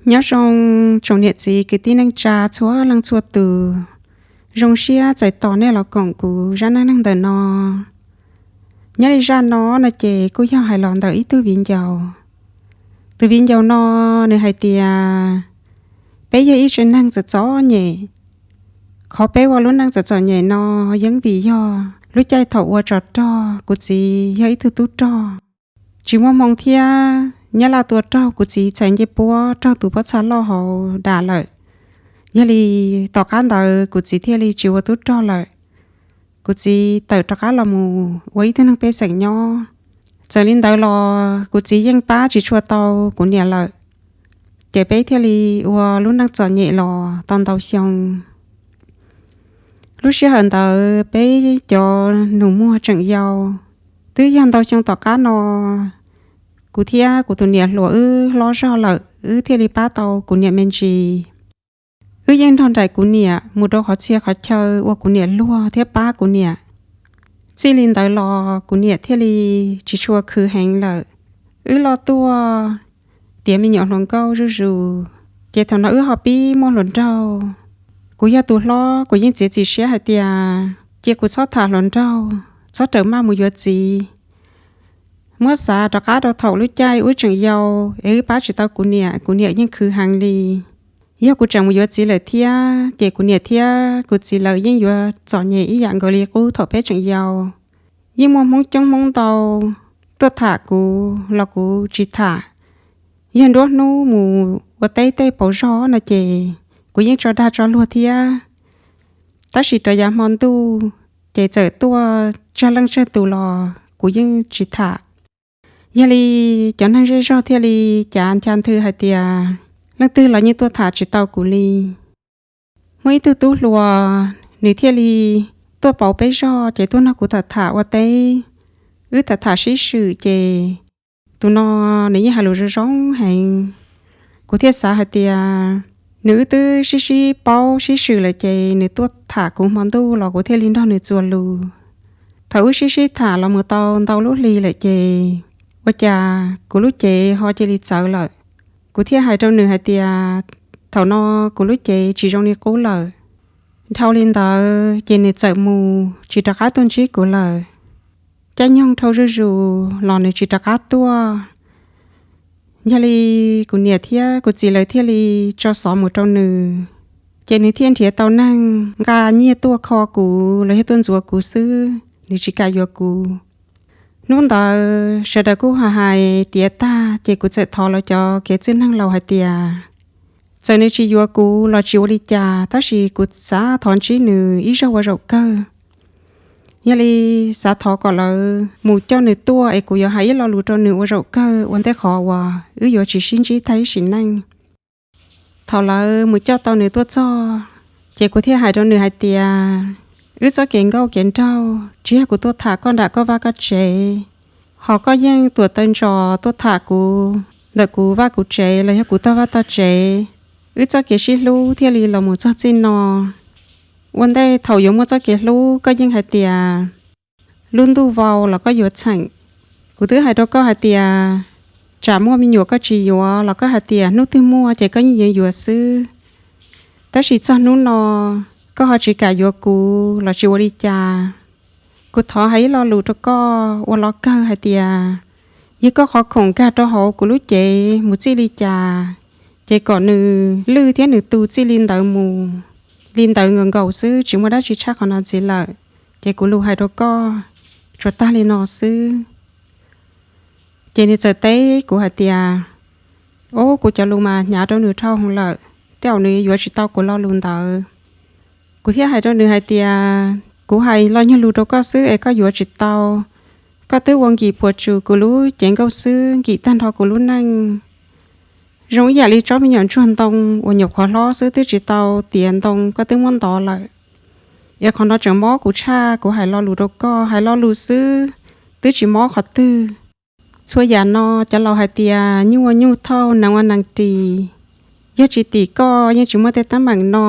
Nyob zoo tsoom niam txiv kwv tij neej tsa txhua leej txhua tus, zoo siab txais tos nej los koom kuv zaj neej neeg ntawm no. Nyob li zaj no no ces kuj yog hais los ntawm ib tug viv ncaus. Tus viv ncaus no nws hais tias, peb yog ib tsev neeg txom txom nyem. Qhov peb ua lub neej txom txom nyem no yeej vim yog lub caij thaum ua tsov rog kuv txiv yog ib tug tub rog, tsis muaj hmoo thiab nyab laj tua raug kuv txiv txhais ncej puab raug tus pob txha loj hauv dam lawm. Yog li tom qab ntawd kuv txiv thiaj li tsis ua tub rog lawm. Kuv txiv tawm rov qab los mus ua ib tug neeg pej xeem nyob. Txawm li ntawd los kuv txiv yeej pab tsis tshua tau kuv niam lawm, ces peb thiaj li ua lub neej txom nyem los tau ntau xyoo. Lub sij hawm ntawd peb cov nus muag tseem yau, twb yog ntau xyoo tom qab no kuv thiab kuv tus niam hluas wb hlob zog lawm wb thiaj li pab tau kuv niam me ntsis. Wb yeej nrog nraim kuv niam mus rau qhov txhia qhov chaw ua kuv niam luag thiab pab kuv niam. Txij li ntawd los kuv niam thiaj li tsis tshua khwv heev lawm. Wb loj tuaj tiav me nyuam hluas nkauj zuj zus, ces thaum no wb ho pib muaj hluas nraug. Kuv yog tus hlob kuv yeej txiav txim siab hais tias cia kuv txhob tham hluas nraug, txhob rawm maj mus yuav txiv. Muab xav rov qab rau thaum lub caij wb tseem yau es wb pab tsis tau kuv niam, kuv niam yeej khwv heev li. Yog kuv tseem mus yuav txiv lawm thiab ces kuv niam thiab kuv txiv lawv yeej yuav txom nyem ib yam nkaus li qub thaum peb tseem yau. Yeej muaj hmoob coob hmoob ntau tuaj tham kuv los kuv tsis tham. Yog nruab hnub mus ua teb tej pauv zog no ces kuv yeej tso dag tso luag thiab. Tab sis rov yav hmo ntuj ces txawm tuaj tsawg leej tsawg tus los kuv yeej tsis tham. Yog li cov neeg zej zog thiaj li cav ncha nthwv hais tias leej twg los yeej tuaj tham tsis tau kuv li. Muaj ib tug tub hluas, nws thiaj li tuaj pauv peb zog ces tuaj nrog kuv tham tham ua teb. Wb tham tham sib swm ces tus no nws yeej hais lus zoo zoo heev. Kuv thiaj xav hais tias nws wb twb sib sib paub sib swm lawm ces nws tuaj tham kuv hmo ntuj los kuv thiaj li nrog nws txuas lus. Thaum wb sib sib tham los mus tau ntau lub hli lawm ces ua cas kuv lub cev ho cia li txawv lawm. Kuv thiaj hais rau nws hais tias thaum no kuv lub cev tsis zoo li qub lawm. Dhau li ntawd ces nws txawm mus tsis rov qab tuaj ntsib kuv lawm. Caij nyoog dhau zuj zus los nws tsis rov qab tuaj. Yog li kuv niam thiab kuv txiv lawv thiaj li tso xov mus rau nws, ces nws thiaj nrhiav tau neeg nqa nyiaj tuaj kho kuv los yog tuaj ntxuav kuv xwb, nws tsis kam yuav kuv. Hnub ntawd sawv daws kuj hais hais tiav tag ces kuv txawm thov lawv cov kev txwj neeg laus hais tias txawm nws tsis yuav kuv los tsis ua li cas, tab sis kuv xav thov ntsib nws ib zaug ua zaum kawg. Yog li xav thov kom lawv mus coj nws tuaj es kuv yuav hais ib lo lus rau nws ua zaum kawg ua ntej qhov uas wb yuav tsis sib ntsib tag ib sim neej. Thaum lawv mus coj tau nws tuaj txog, ces kuv thiaj hais rau nws hais tias wb txoj kev nkauj kev nraug tsis yog kuv tuaj tham koj nram koj vaj koj tsev, ho koj yeej tuam taw ntsos tuaj tham kuv ntawm kuv vaj kuv tsev los yog kuv tog vaj tog tsev. Wb txoj kev sib hlub thiaj li los mus txog txij no. Ua ntej thaum yuav muaj txoj kev hlub koj yeej hais tias lub ntuj vau los koj yuav txheem. Kuv twb hais rau koj hais tias tsam muaj me nyuam koj tsis yuav los koj hais tias hnub twg muaj ces koj yeej yuav yuav xwb. Tab sis txog hnub no koj ho tsis kam yuav kuv los tsis ua li cas. Kuv thov hais ib lo lus rau koj ua lov kawg hais tias yog koj qhov khoom nkag rau hauv kuv lub cev mus txij li cas, ces kom nws lwj thiab nws tu txij li ntawd mus, li ntawd nkaus nkaus xwb, tsis muaj dab tsi tshaj qhov no ntxiv lawm. Ces kuv lus hais rau koj tsuas tag li no xwb. Ces nws txawm teb kuv hais tias, ub, kuv cov lus mas hnyav rau nws dhau hwv lawm, tej zaum nws yuav tsis tau kuv lo lus ntawd. Kuv thiaj hais rau nws hais tias kuv hais lo nyuag lus rau koj xwb es koj yuav tsis tau. Koj twb ua nkim puas tsus kuv lub cev nkauj xwb, nkim tag nrho kuv lub neej. Zoo ib yam li tsob me nyuam ntsuag ntoo uas nyuam qhuav hlob xwb twb tsis tau tiav ntoo koj twb muab ntov lawm. Es qhov no tseem mob kuv tshaj kuv hais lo lus rau koj, hais lo lus xwb twb tsis mob qhov twg. Txhua yam no cov laus hais tias nyuj ua nyuj thauj, nees ua nees ris. Yog tsis tim koj yeej tsis muaj tej teeb meem no,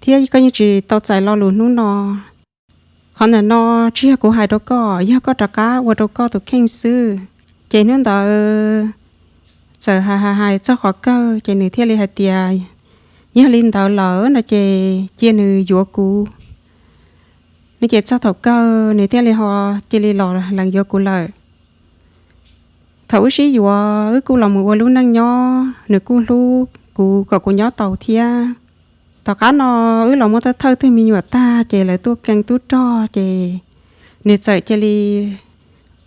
thiab koj yeej tsis tau txais lo lus hnub no. Qhov ntawm no tsis yog kuv hais rau koj, yog koj rov qab ua rau koj tus kheej xwb. Ces hnub ntawd txawm hais hais hais txog qhov kawg ces nws thiaj li hais tias, yog li ntawd lawm no ces cia nws yuav kuv. No ces txog thaum kawg nws thiaj li ho cia li los lees yuav kuv lawm. Thaum wb sib yuav wb kuj los mus ua lub neej nyob, nws kuj hlub kuv kom kuv nyob tau thiab. Tom qab no wb los muaj thawj thawj tug me nyuam tag ces lawv tuaj kee tub rog ces nws txawm cia li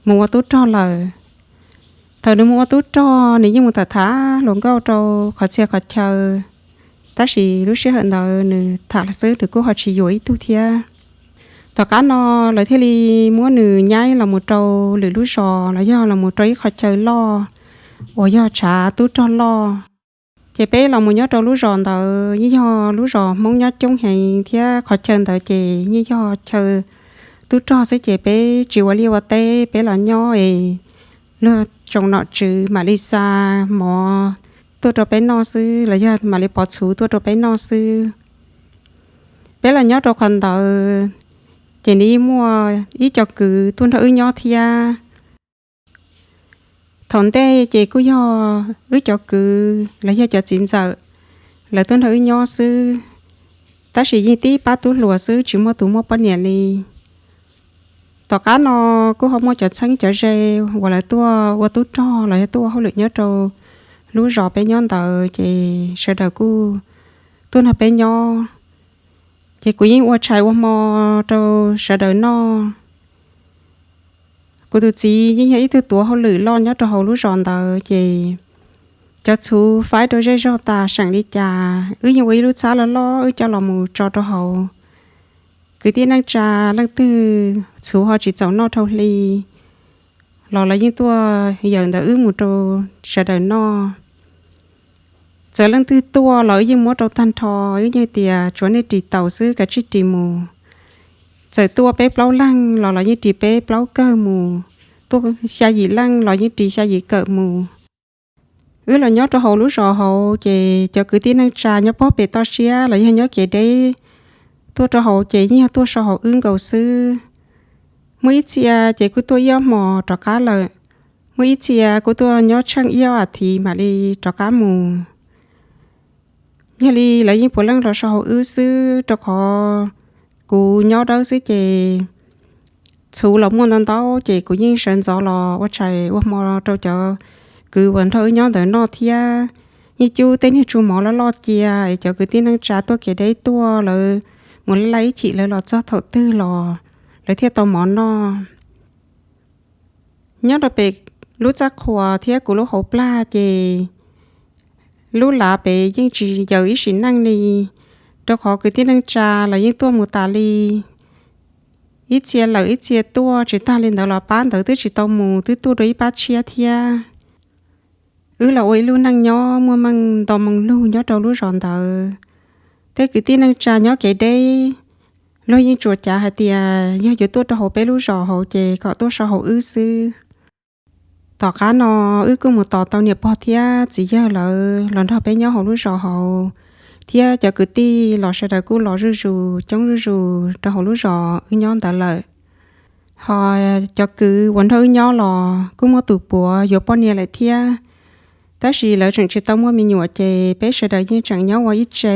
mus ua tub rog lawm. Thaum nws mus ua tub rog nws yeej mus tham tham hluas nkauj rau qhov txhia qhov chaw, tab sis lub sij hawm ntawd nws tham xwb nws kuj ho tsis yuav ib tug thiab. Tom qab no lawv thiaj li muab nws nyaib los mus rau lwm lub zos los yog los mus rau ib qho chaw loj uas yog tshav tub rog loj. Ces peb los mus nyob rau lub zos ntawd yeej yog lub zos Hmoob nyob coob heev thiab qhov chaw ntawd ces yeej yog chaw tub rog xwb ces peb tsis ua liaj ua teb, peb los nyob es luag tsoom nom tswv mam li xa mov tuaj rau peb noj xwb los yog mam li pov txhuv tuaj rau peb noj xwb. Peb los nyob rau qhov ntawd ces nws yeej muaj ib co kwv tuaj nrog wb nyob thiab. Thaum ntej ces kuj yog wb cov kwv los yog cov txiv ntxawm lawv tuaj nrog wb nyob xwb, tab sis yeej tib pab tub hluas xwb tsis muaj tus muaj poj niam li. Tom qab no kuj ho muaj cov txheeb cov ze uas lawv tuaj ua tub rog los yog tuaj ua hauj lwm nyob rau lub zos peb nyob ntawd ces sawv daws kuj tuaj nrog peb nyob. Ces kuv yeej ua tshais ua hmo rau sawv daws noj. Kuv tus txiv yeej yog ib tug tuav hauj lwm loj nyob rau hauv lub zos ntawd ces cov txhuv faib rau zej zog tas seem li cas wb yeej ua ib lub txhab loj loj wb coj los mus tso rau hauv. Kwv tij neej tsa leej twg txhuv ho tsis txaus noj dhau hli los lawv yeej tuaj yawm ntawm wb mus rau sawv daws noj. Txawm leej twg tuaj los wb yeej muab rau tag nrho, wb yeej tias tsuav nej ris taus xwb kav tsij ris mus. Txawm tuaj peb plaub leeg los lawv yeej ris peb plaub kawm mus, tuaj xya yim leej los yeej ris xya yim kawm mus. Wb los nyob rau hauv lub zos hauv ces cov kwv tij neej tsa nyob pob pem toj siab los yog nyob kev deb tuaj rau hauv ces yeej yog tuaj so hauv wb nkaus xwb. Muaj ib txhia ces kuj tuaj ib ob hmos rov qab lawm, muaj ib txhia kuj tuaj nyob tsheej ib ob as thiv mam li rov qab mus. Yog li lawv yeej puav leej los so hauv wb xwb, rau qhov kuv nyob dawb xwb ces txhuv los muaj ntau ntau ces kuv yeej sawv ntxov los ua tshais ua hmo rau cov kwv uas nrog wb nyob ntawd noj thiab. Yeej cub tej niag tsu mov loj loj cia es cov kwv tij neej tsa tuaj kev deb tuaj lawv mus laj laj ib chim lawv los txog thaum twg los lawv thiaj tau mov noj. Nyob rau pem lub txaj qhua thiab kuv lub hauv plag ces lub lav pem yeej tsis yaws ib sim neej li, rau qhov kwv tij neej tsa los yeej tuaj mus tas li. Ib txhia lawm ib txhia tuaj, tsis tag li ntawd los pab ntawd twb tsis tau mus twb tuaj dua ib pab tshiab thiab. Wb los ua ib lub neej nyob muaj meej nto moo lug nyob rau lub zos ntawd. Tej kwv tij neej tsa nyob kev deb, luag yeej tsuas cav hais tias yog yuav tuaj rau hauv peb lub zos hauv ces kom tuaj so hauv wb xwb. Tom qab no wb kuj mus tos tau niam pog thiab txiv yawg lawv los nrog peb nyob hauv lub zos hauv, thiab cov kwv tij los sawv daws kuj los zuj zus coob zuj zus rau hauv lub zos wb nyob ntawd lawm. Ho cov kwv uas nrog wb nyob los kuj muaj tus puav yuav poj niam lawm thiab, tab sis lawv tseem tsis tau muaj me nyuam ces peb sawv daws yeej tseem nyob ua ib tse.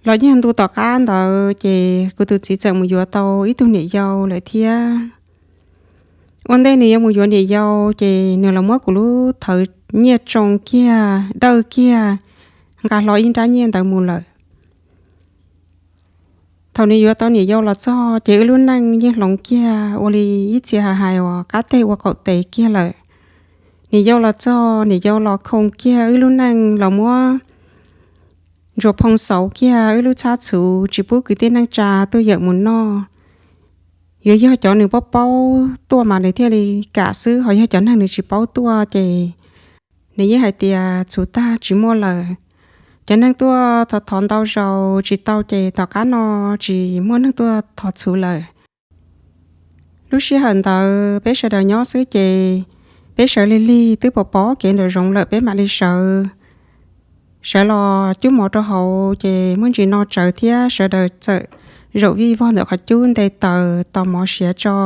Los yog ntu tom qab ntawd ces kuv tus txiv txawm mus yuav tau ib tug niam yau lawm thiab. Ua ntej nws yuav mus yuav niam yau ces nws los muab kuv lub thawv nyiaj tsoo kiag dawj kiag, nqa hlo ib nrab nyiaj ntawd mus lawm. Thaum nws yuav tau niam yau los txog ces wb lub neej yeej hloov kiag ua li ib txhia hais hais uas qab teg ua qaum tes kiag lawm. Niam yau los txog, niam yau los khoo kiag wb lub neej los muab ntsuas phoo xauv kiag wb lub txhab txhuv tsis pub kwv tij neej tsa tuaj yawm mus noj. Yuav yog cov nws paub paub tuaj mas nws thiaj li kam xwb, ho yog cov neeg nws tsis paub tuaj ces nws yeej hais tias txhuv tag tsis muaj lawm. Cov neeg tuaj thov thov ntau zaus tsis tau ces tom qab no tsis muaj neeg tuaj thov txhuv lawm. Lub sij hawm ntawd peb sawv daws nyob xwb ces peb sawv lig lig twb pom pom kev nraum zoov lawm peb mam li sawv. Sawv los cub mov rau hauv ces muaj ntsis no tsawv thiab sawv daws txawm zaum vij vog ntawm qhov cub nte taws tos mov siav tso,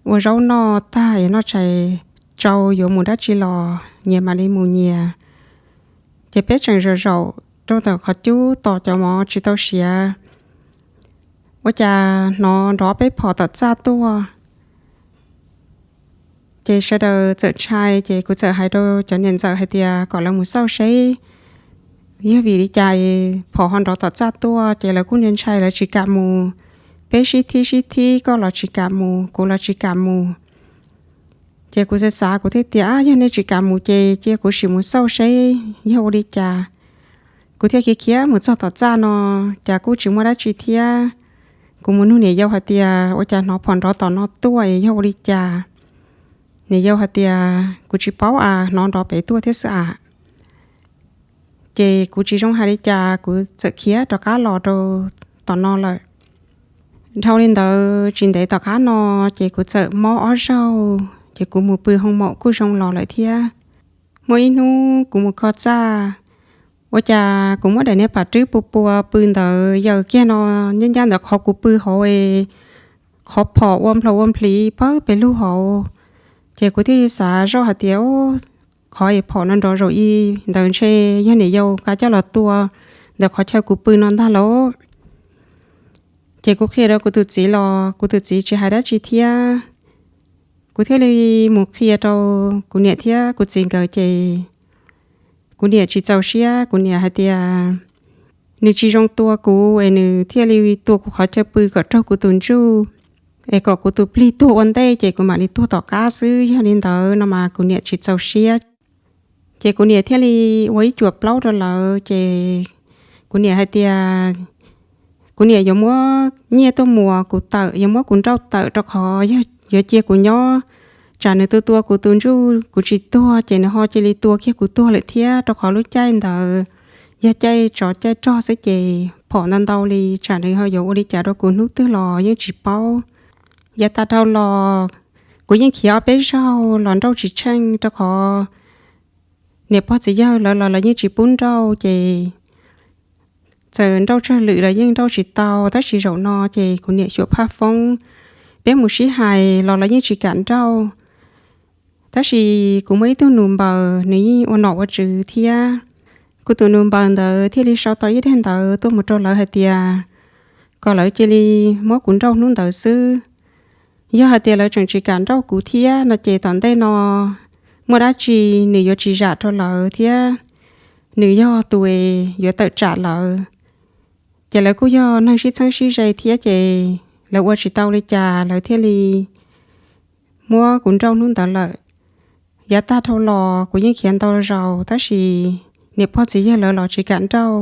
ua zaub noj tag es noj tshais tsau yuav mus dab tsi los nyias mam li mus nyias. Ces peb tseem zaum zaum rau ntawm qhov cub tos cov mov tsis tau siav, ua cas hnov nrov peb phom tom txaj tuaj. Ces sawv daws txawm ntshai, ces kuv txawm hais rau cov niam ntxawm hais tias kom lawv mus xauj seb yog vim li cas phom ho nrov tom txaj tuaj. Ces lawv kuj ntshai, lawv tsis kam mus. Peb sib thib sib thib, koj los tsis kam mus, kuv los tsis kam mus. Ces kuv xav xav, kuv thiaj tias, Ab, yog nej tsis kam mus ces cia kuv sim mus xauj seb yog ua li cas. Kuv thiaj khiav khiav mus txog tom txaj no, cas kuj tsis muaj dab tsi thiab. Kuv mus nug niam yau hais tias, Ua cas hnov phom nrov tom no tuaj es yog ua li cas? Niam yau hais tias, Kuv tsis paub as, hnov nrov pem tuaj thiab xwb as. Ces kuv tsis zoo hais li cas, kuv txawm khiav rov qab los rau tom no lawm. Dhau li ntawd tsis ntev tom qab no, ces kuv txawm mob ob zaug, ces kuv mus pw hoo maum kuj zoo los lawm thiab. Muaj ib hnub kuv mus kho txaj, ua cas kuv muab daim niag pam rwb pua pua pw ntawd, yaws kiag no, ncaj ncaj ntawd qhov kuv pw hauv es qhov phom ua nplhau ua nplis pawg pes lug hauv. Ces kuv thiaj xav zoj hais tias, Qhov es phom no nrov zaum i ntawd ntshe yog niam yau qab coj los tua ntawm qhov chaw kuv pw no ntag lauj. Ces kuv qhia rau kuv tus txiv los kuv tus txiv tsis hais dab tsi thiab. Kuv thiaj li mus qhia rau kuv niam thiab kuv txiv nkawd, ces kuv niam tsis txaus siab, kuv niam hais tias nws tsis zoo tua kuv es nws thiaj li tua kuv qhov chaw pw kom raug kuv tus ntsuj, es kom kuv tus plig tuag ua ntej ces kuv mam li tuag tom qab xwb. Yog li ntawd no mas kuv niam tsis txaus siab. Ces kuv niam thiaj li ua ib cuam plaub rau lawv, ces kuv niam hais tias kuv niam yuav muab nyiaj tuaj muas kuv tawm, yuav muab kuv nrauj tawm rau qhov yog yuav cia kuv nyob, tsam nws tua tua kuv tus ntsuj kuv tsis tuag ces nws ho cia li tua kiag kuv tuag lawm thiab, rau qhov lub caij ntawd yog caij tsov caij rog xwb ces phom ntau ntau li, tsam nws ho yuav ua li cas rau kuv hnub twg los yeej tsis paub. Yav tas dhau los kuv yeej khiav ob peb zaug los nrauj tsis tsheej, rau qhov niam pog txiv yawg lawv los lawv yeej tsis pub nrauj, ces txawm nrauj tsawg lwm los yeej nrauj tsis tau. Tab sis zaum no ces kuv niam xyuam phaj foob, peb mus sib hais los lawv yeej tsis kam nrauj. Tab sis kuv muaj ib tug nus npaws, nws yeej ua nom ua tswv thiab. Kuv tus nus npaws ntawd thiaj li sau tau ib daim ntawv tuaj mus rau lawv hais tias kom lawv cia li muab kuv nrauj hnub ntawd xwb. Yog hais tias lawv tseem tsis kam nrauj kuv thiab no ces tom ntej no muaj dab tsi nws yuav tsis zam rau lawv thiab, nws yog tus es yuav tawm tsam lawv. Ces lawv kuj yog neeg sib txheeb sib ze thiab, ces lawv ua tsis tau li cas lawv thiaj li muab kuv nrauj hnub ntawd lawm. Yav tag dhau los kuv yeej khiav ntau zaus, tab sis niam pog txiv yawg lawv los tsis kam nrauj,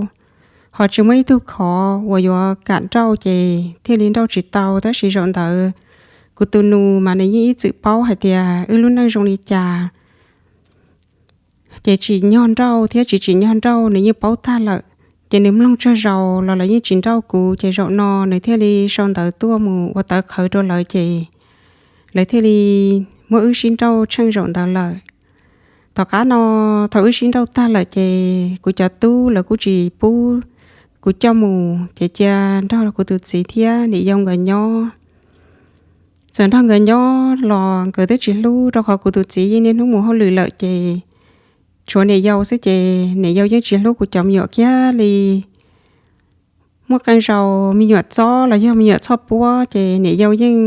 ho tsis muaj ib tug khov uas yuav kam nrauj, ces thiaj li nrauj tsis tau. Tab sis zaum ntawd kuv tus nus mas nws yeej ib txwm paub hais tias wb lub neej zoo li cas, ces tsim nyog nrauj thiab tsis tsim nyog nrauj nws yeej paub tag lawm. Ces nws mloog tsawg zaus los lawv yeej tsis nrauj kuv, ces zaum no nws thiaj li sau ntawv tuaj mus ua tawv qhawv rau lawv, ces lawv thiaj li muab wb sib nrauj tsheej zaum ntawd lawm. Tom qab no, thaum wb sib nrauj tag lawm ces kuv cov tub lawv kuj tsis pub kuv coj mus, ces cia nrog kuv tus txiv thiab niam yau nkawd nyob. Txawm nrog nkawd nyob los nkawd twb tsis hlub, rau qhov kuv tus txiv yeej niaj hnub mus hauj lwm lawm, ces tshuav niam yau xwb, ces niam yau yeej tsis hlub kuv cov me nyuam kiag li. Muaj qee zaus me nyuam txob los yog me nyuam txhoj puab ces niam yau yeej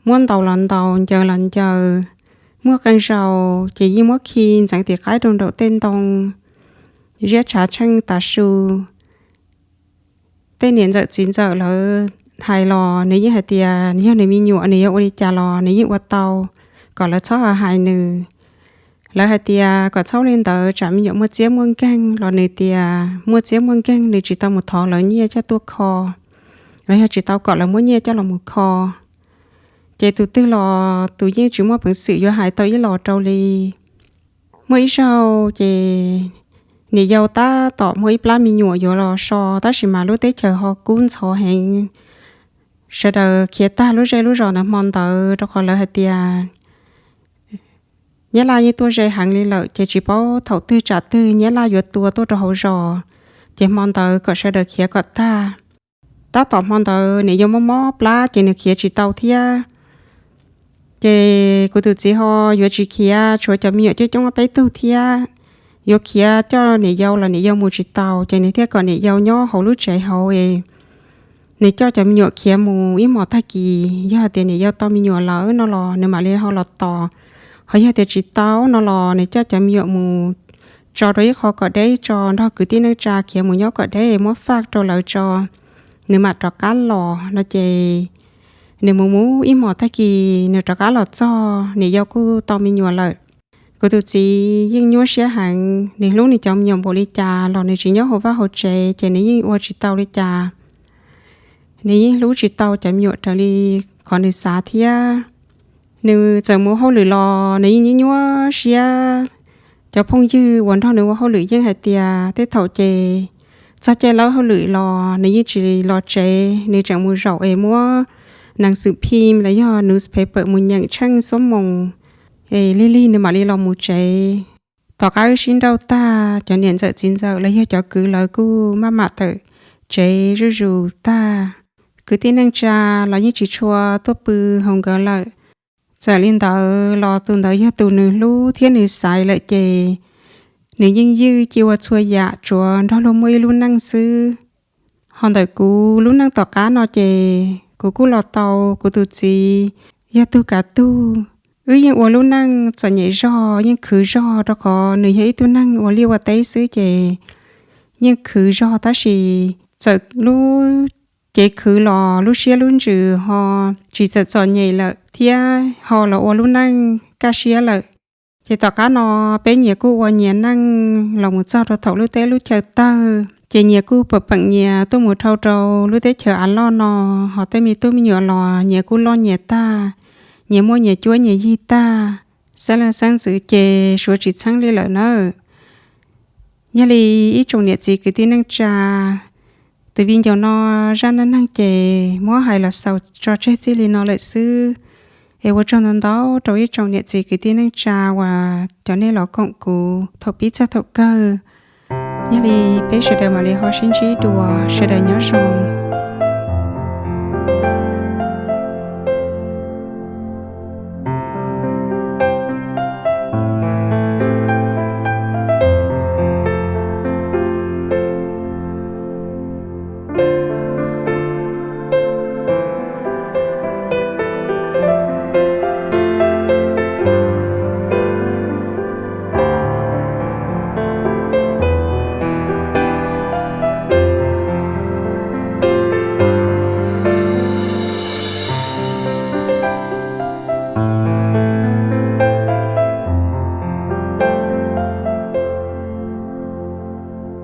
muab ntaus los ntaus, ncaws los ncaws. Muaj qee zaus ces yeej muab khi ntxeev tim qaib rau nraum tej ntoo, ziab tshav tsheej tav su. Tej niam ntxawm txiv ntxawm lawv hais los nws yeej hais tias yog nws me nyuam nws yuav ua li cas los nws yeej ua tau, kom lawv txhob hais nws. Lawv hais tias kom txhob li ntawd tsam me nyuam muaj txiab muaj nkeeg los nws tias muaj txiab muaj nkeeg nws tsis tau mus thov lawv nyiaj coj tuaj kho, los yog tsis tau kom lawv muab nyiaj coj los mus kho. Ces tus twg los tus yeej tsis muaj peev xwm yuav hais tau ib los rau li. Muaj ib zaug ces niam yau tab tom muaj ib plab me nyuam yuav los so, tab sis mas lub teb chaws ho kub ntxhov heev. Sawv daws khiav tag lub zej lub zos ntawd hmo ntawd, rau qhov lawv hais tias nyab laj yeej tuaj ze heev li lawm, ces tsis paub thaum twg tsam twg nyab laj yuav tua tuaj rau hauv zos, ces hmo ntawd kom sawv daws khiav kom tag. Tab tom hmo ntawd niam yau mob mob plab ces nws khiav tsis tau thiab. Ces kuv tus txiv ho yuav tsis khiav, tshuav cov me nyuam coob coob peb tug thiab. Yuav khiav coj niam yau los niam yau mus tsis tau, ces nws thiaj kom niam yau nyob hauv lub tsev hauv es nws coj cov me nyuam khiav mus ib hmos tag kis, yog hais tias niam yau tau me nyuam lawm no los nws mam li ho los tos. Ho yog tias tsis tau no los nws coj cov me nyuam mus tso rau ib qho kom deb tso, nrog kwv tij neej tsa khiav mus nyob kom deb, muab faj rau lawv tso, nws mam rov qab los no ces nws mus mus ib hmos tag kis nws rov qab los txog, niam yau kuj tau me nyuam lawm. Kuv tus txiv yeej nyuaj siab heev, nws hlub nws cov me nyuam npaum li cas los nws tsis nyob hauv vaj hauv tsev ces nws yeej ua tsis tau li cas. Nws yeej hlub tsis tau cov me nyuam raws li qhov nws xav thiab. Nws txawm mus hauj lwm los nws yeej nyuaj nyuaj siab. Cov phooj ywg uas nrog nws ua hauj lwm yeej hais tias tej thaum ces txog caij lawb hauj lwm los nws yeej tsis los tsev, nws tseem mus zaum es muab nees xwm phim los yog newspaper mus nyeem tsheej xuab moos es lig lig nws mam li los mus tsev. Tom qab wb sib nrauj tag, cov niam ntxawm txiv ntxawm los yog cov kwv lawv kuj maj mam tawm tsev zuj zus tag. Kwv tij neej tsa los yeej tsis tshua tuaj pw hauv nkawd lawm. Txawm li ntawd los tus ntawd yog tus nws hlub thiab nws xaiv lawm ces nws yeej ywj cia ua txhua yam tsuav nrog luag muaj ib lub neej xwb. Ho ntawm kuv lub neej tom qab no ces kuv kuj los tau kuv tus txiv yog tug kav tug. Wb yeej ua lub neej txom nyem zog, yeej khwv zog rau qhov nws yog ib tug neeg ua liaj ua teb xwb ces yeej khwv zog tab sis txawm lub cev khwv los lub siab lub ntsws ho tsis txawm txom nyem lawm thiab ho los ua lub neej kaj siab lawm. Ces tom qab no peb nyias kuj ua nyias neej los mus txog rau thaum lub teb lub chaw tawg ces nyias kuj pam peem nyias tuaj mus dhau rau lub teb chaws av loj no, ho tej me tub me nyuam los nyias kuj loj nyias tag, nyias muaj nyias cuab nyias yig tag, xeeb leej xeeb ntxwv ces suav tsis txheeb li lawm nawb. Yog li ib tsoom niam txiv kwv tij neej tsa, tus viv ncaus no zaj neej neeg ces muab hais los xaus tso tseg txij li no lawm xwb. Es ua tsaug ntau ntau rau ib tsoom niam txiv kwv tij neej tsa uas cov nej los koom kuv thaum pib txog thaum kawg. Yog li peb sawv daws mam li ho sib ntsib dua, sawv daws nyob zoo.